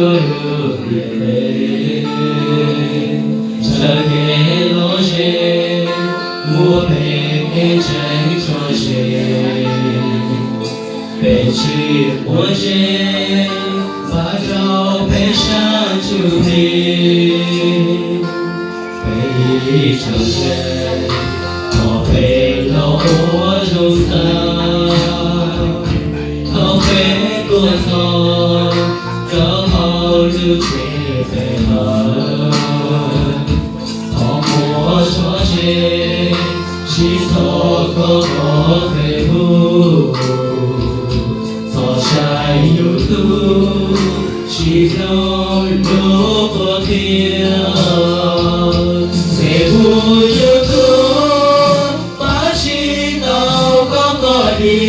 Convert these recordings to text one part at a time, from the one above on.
Lub ntiaj teb, tsawv kev lom zem, muaj peb kev ntseeg tso tseg. Peb tsis quav ntsej, npaj rau peb sab ntsuj plig. Peb ib tsoom ntseeg, thov peb los ua zoo tag, thov peb tuaj txog rau hauv lub tsev peb lawm. Thov muab tso tseg, tsis txhob kho kho Facebook, txhob saib YouTube, tsis mloog lub qhuab qhia. Facebook YouTube pab tsis tau koj koj li.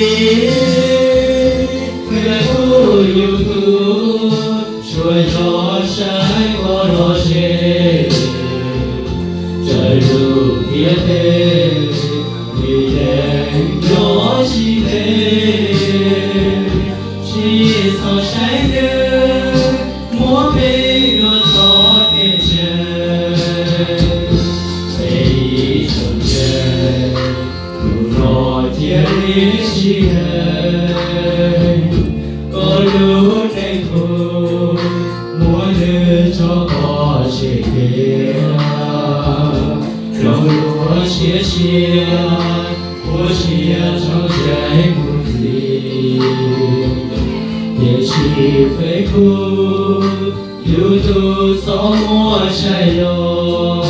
Facebook YouTube tsuas yog saib koj lom zem. Tsawv lub ntiaj teb, nws yeej nyob sib peb. Tsis txhob saib nws, muab peb dua txoj kev ntseeg. Peb ib tsoom ntseeg, hnub no cia li sib deev. Koj lub neej qub, muab nws tso pov tseg tiag. Hloov dua siab siab, ua siab tso tseg mus ntxiv. Tiam sis Facebook, YouTube txhob muab saib los.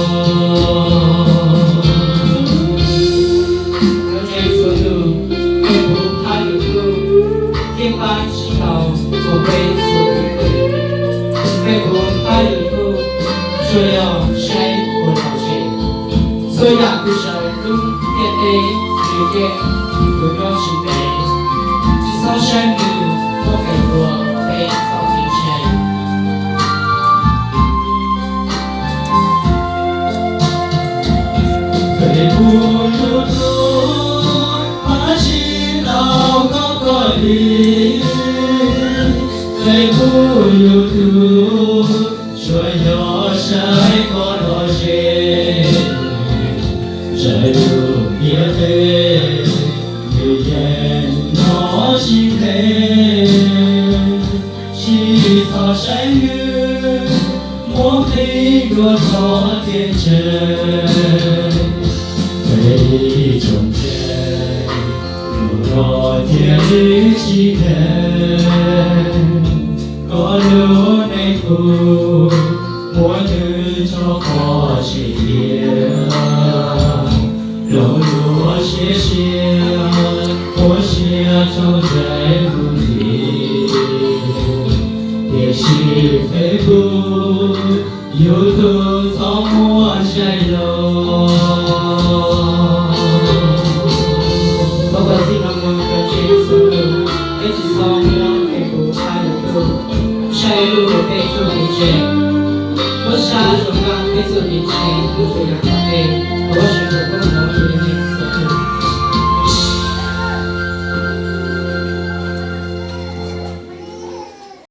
Cov ntseeg txhua tus, Facebook thiab YouTube yeej pab tsis tau peb txhua tus. Facebook thiab YouTube tsuas yog saib ua lom zem. Txhua yam kuj sawv lub ntiaj teb, nws yeej yuav nyob sib peb. Tsis txhob saib nws muab peb dua peb txoj kev ntseeg. Facebook YouTube pab tsis tau koj koj li. Facebook YouTube tsuas yog saib koj lom zem. Tsawv lub ntiaj teb, nws yeej nyob sib peb. Tsis txhob saib nws, muab peb dua txoj kev ntseeg. Peb ib tsoom ntseeg, hnub no cia li sib deev. Koj lub neej qub, muab nws tso pov tseg tiag. Hloov dua siab siab, ua siab tso tseg mus ntxiv. Tiam sis Facebook, YouTube txhob muab saib los. Thov kom txij no mus cov ntseeg txhua tus, peb tsis txhob muab Facebook thiab YouTube saib lub ua peb txoj kev ntseeg. Muab saib zoo nkauj peb txoj kev ntseeg, lub tsuas yog qhov peb, thov Vajtswv foom koob hmoov